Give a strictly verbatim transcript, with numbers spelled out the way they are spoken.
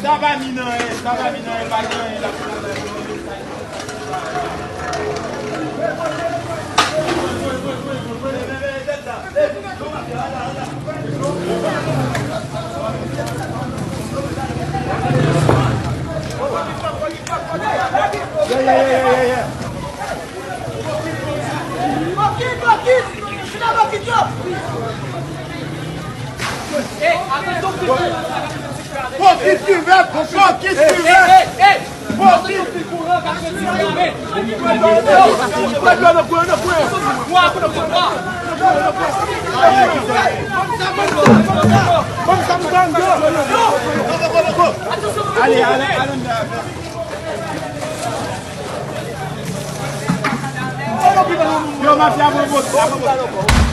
Sa pa minè, sa pa minè, pa gen anyen la. Fokis ki vèt, fokis ki vèt. Fokis ki vèt. Ale, ale, ale. Yo, mafya, bon, bon.